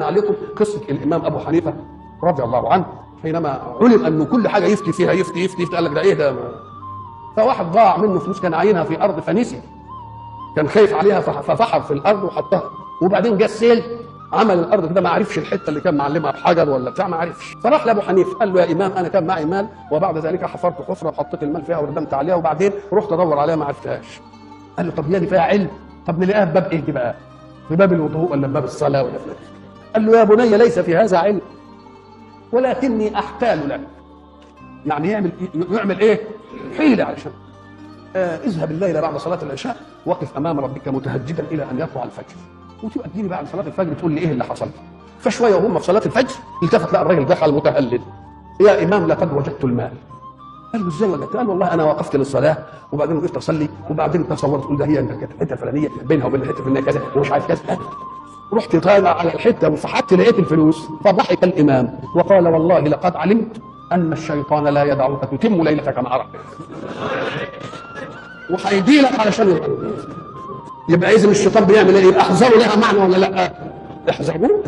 عليكم قصة الامام ابو حنيفة رضي الله عنه حينما علم انه كل حاجة يفتي فيها، يفتي يفتي يفتي، قال لك ده ايه ده؟ فواحد ضاع منه فلوس كان عاينها في ارض فنيسيا، كان خايف عليها ففحر في الارض وحطها، وبعدين جه السيل عمل الارض كده، ما عرفش الحتة اللي كان معلمها بحجر ولا بتاع، ما عرفش. فراح لابو حنيفة قال له يا امام انا كان معي مال، وبعد ذلك حفرت حفره وحطيت المال فيها وردمت عليها، وبعدين رحت ادور عليها ما عرفتهاش. قال له طب هي دي فيها علم؟ طب نلاقيها في باب ايه دي بقى؟ في باب الوضوء ولا في باب الصلاة ولا في؟ قال له يا بني ليس في هذا علم، ولكني احتال لك. يعني يعمل ايه؟ حيله علشان اذهب الليلة بعد صلاة العشاء وقف امام ربك متهجدا الى ان يطلع الفجر، وتبقى تجيني بعد صلاة الفجر تقول لي ايه اللي حصل. فشوية وهم في صلاة الفجر التفت لقى الراجل دخل متهلل، يا امام لقد وجدت المال. قال له ازاي وجدت؟ قال والله انا وقفت للصلاة وبعدين وقفت اصلي، وبعدين تصورت قلت ده هي كانت الحتة الفلانية بينها وبين الحتة الفلانية كذا ومش عارف كذا، رحت طالع على الحتة وفحت لقيت الفلوس. فضحك الامام وقال والله لقد علمت ان الشيطان لا يدعك تتم ليلتك مع ربك، وهيدي لك علشان يبقى اذا الشيطان بيعمل ايه؟ يبقى احذروا لها معنى ولا لا؟ احذروا.